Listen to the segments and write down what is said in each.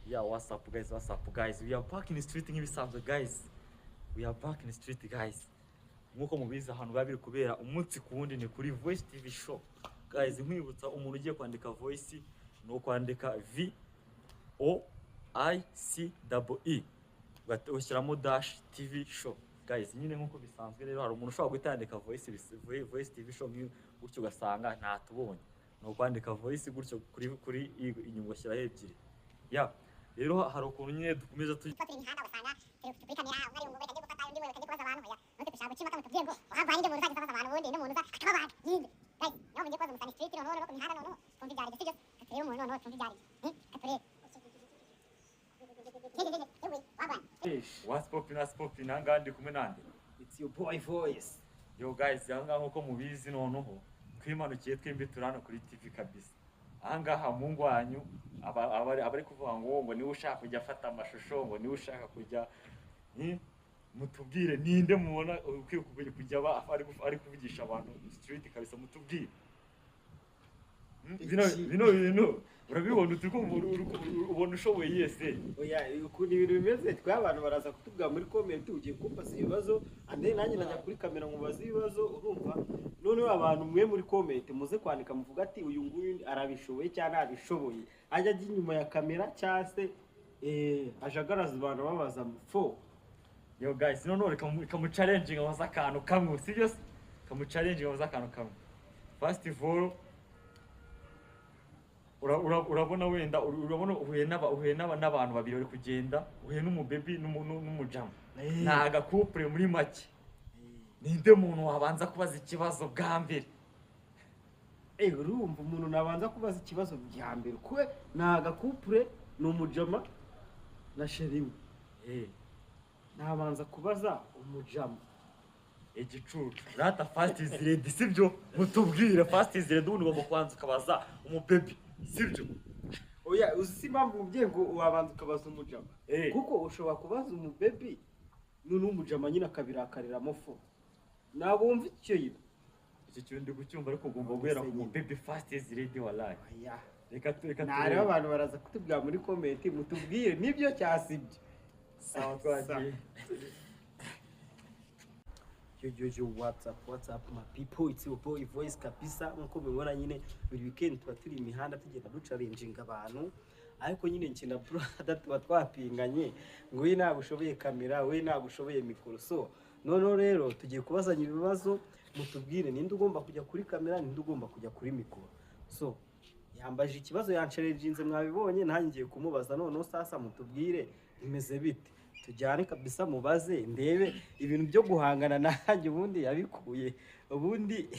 Yeah, what's up guys, what's up guys? We are back in the street nk'ibisanzwe guys. We are back in the street guys. Nk'uko mubizi, ahantu biba biri kubera umunsi ku wundi ni kuri Voice TV Show. Guys, nkwibutsa, umuntu ugiye kwandika Voice ni ukwandika VOICE, ushyiramo dash TV Show. Guys, nyine nk'uko bisanzwe rero, hari umuntu ushobora guhita yandika Voice TV Show gutyo ugasanga ntatubonye. Ni ukwandika Voice gutyo kuri inyuma ugashyiraho ebyiri. Ya, rero hari ukuntu nyine dukomeza tu Tuba turi imihanda, ugasanga turi kuri kamera, umwe ari ngo reka njye gufata, undi ngo reka njye kubaza abantu. Oya, natwe dushaka guca impaka, mutubwire ngo wahagwanye nde muntu uzajya ubaza abantu, ubundi n'umuntu uza akababaga ninde? Guys, niyo mugiye kubaza umusani street noneho no ku mihanda, noneho twumve ibyo aribyo, sibyo? Turebe umuntu, noneho twumve ibyo aribyo. Turebe. Yewe, wagwanye. What's poppin', what's poppin'? Ahangaha ndi kumwe nande? It's your boy Voice. Yo guys, ahangaha nk'uko mubizi noneho twimanukiye twembi, turi hano kuri TV kabisa. Ahangaha mungu wanyu abari kuvuga ngo niwe ushaka kujya afata amashusho, ngo niwe ushaka kujya, Mutubwire ninde mubona ukwiye kujya aba ari kuvugisha abantu street kabisa, mutubwire. Bino bintu urabibona, uti ko ubona ushoboye yese? Oya, ukuntu ibintu bimeze, twe abantu baraza kutubwira muri comment. Ugiye kumbaza ibibazo and then nanjye najya kuri kamera nkubaza ibibazo, urumva? Noneho abantu mwe muri comment muze kwandika muvuga ati uyu nguyu arabishoboye cyangwa ntabishoboye, ajya inyuma ya kamera cyangwa se ajagaraza abantu babaza fo. Yo guys, noneho reka mu challenge abaza akantu kamwe, sibyo se? Reka mu challenge abaza akantu kamwe. First of all, urabona wenda urabona uhuye n'abantu babiri bari kugenda, uhuye n'umubebi n'umujama. Ni agacouple muri make. Ninde muntu wabanza kubaza ikibazo bwa mbere? Urumva umuntu nabanza kubaza ikibazo bya mbere kwe ni agacouple, ni umujama na chéri we. Nabanza kubaza umujama. Igicucu rata, first is lady, sibyo? Mutubwire, first is lady. Ubundi ugomba kubanza ukabaza umubebi, sibyo? Oya, uzi si impamvu umubyeyi ngo wabanza ukabaza umujama? Kuko ushobora kubaza umubebi, noneho umujama nyine akabirakariramo fo, ntabwo wumva icyo yita. Icyo kintu ndi kucyumva, ariko ugomba guhera ku mubebi. First is lady, wallahi. Oya. Reka Nareba. Turebe. Abantu baraza kutubwira muri comment, mutubwire nibyo cyangwa si ibyo. Sawa, twagiye. Yo yo yo, what's up, what's up my people? It's your boy Voice kabisa. Nkuko mubibona nyine, buri weekend tuba turi imihanda tugenda duchallenginga abantu, ariko nyine njye na brother tuba twapinganye ngo we ntabwo ushoboye kamera, we ntabwo ushoboye mikoro. So noneho rero tugiye kubazanya ibibazo, mutubwire ninde ugomba kujya kuri kamera, ninde ugomba kujya kuri mikoro. So yambaje ikibazo, yanchallenginze, mwabibonye, nanjye ngiye kumubaza. Noneho sasa mutubwire bimeze bite, tujyane kabisa, mubaze ndebe ibintu byo guhangana nanjye ubundi yabikuye ubundi.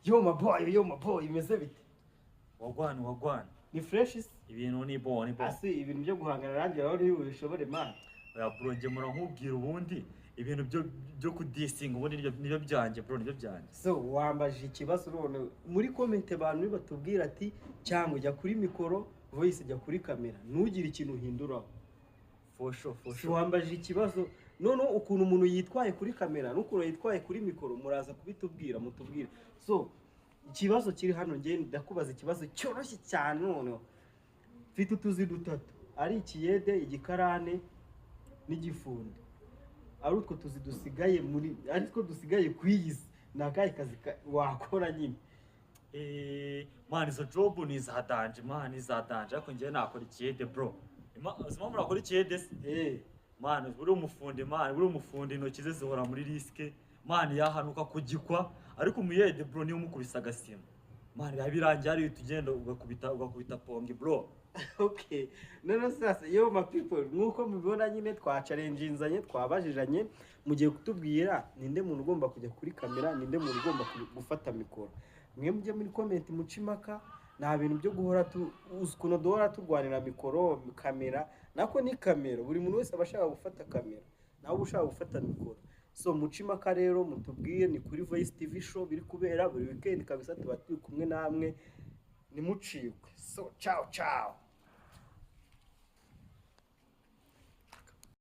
Yo my boy, yo my boy, bimeze bite? Wagwan, wagwan. Ni fresh se? Ibintu ni bon, ni bon. Asi ibintu byo guhangana nanjye rero ntibishobore man. Oya bro, njye murankubwira, ubundi ibintu byo kudisinga ubundi nibyo byanjye bro, nibyo byanjye. So wambajije ikibazo, none muri comment abantu batubwira ati cyangwa ujya kuri mikoro, Voice jya kuri kamera, ntugire ikintu uhinduraho. For sure, for Si sure. wambajije ikibazo, noneho ukuntu umuntu yitwaye kuri kamera n'ukuntu yitwaye kuri mikoro muraza kubitubwira, mutubwire. So ikibazo kiri hano, njye ndakubaza ikibazo cyoroshye cyane. Noneho mfite utuzi dutatu, ari ikiyede, igikarane n'igifundi. Ari utwo tuzi dusigaye muri, ari two dusigaye ku iyi si, ni akahe kazi wakora nyine? Man, izo job ni iza danger man, ni iza danger, ariko njyewe nakora ikiyede bro. Uzi impamvu nakora ikiyede se? Man, uri umufundi man, uri umufundi, intoki ze zihora muri risk man, yahanuka kugikwa. Ariko umuyede bro, niyo umukubise agasima man, biba birangiye, ari tugenda ugakubita pongi bro. Okay, none sasa yo my people, nkuko mubibona nyine twachallenginzanye, twabajijanye, mugiye kutubwira ninde muntu ugomba kujya kuri kamera, ninde muntu ugomba gufata mikoro. Mwe mujye muri comment muce impaka. Nta bintu byo guhora tu uzi ukuntu duhora turwanira mikoro, kamera, nako ni kamera, buri muntu wese aba ashaka gufata kamera, nawe uba ushaka gufata mikoro. So muce impaka rero, mutubwire. Ni kuri Voice TV Show biri kubera buri weekend kabisa, tuba turi kumwe namwe, nimucikwe. So ciao ciao.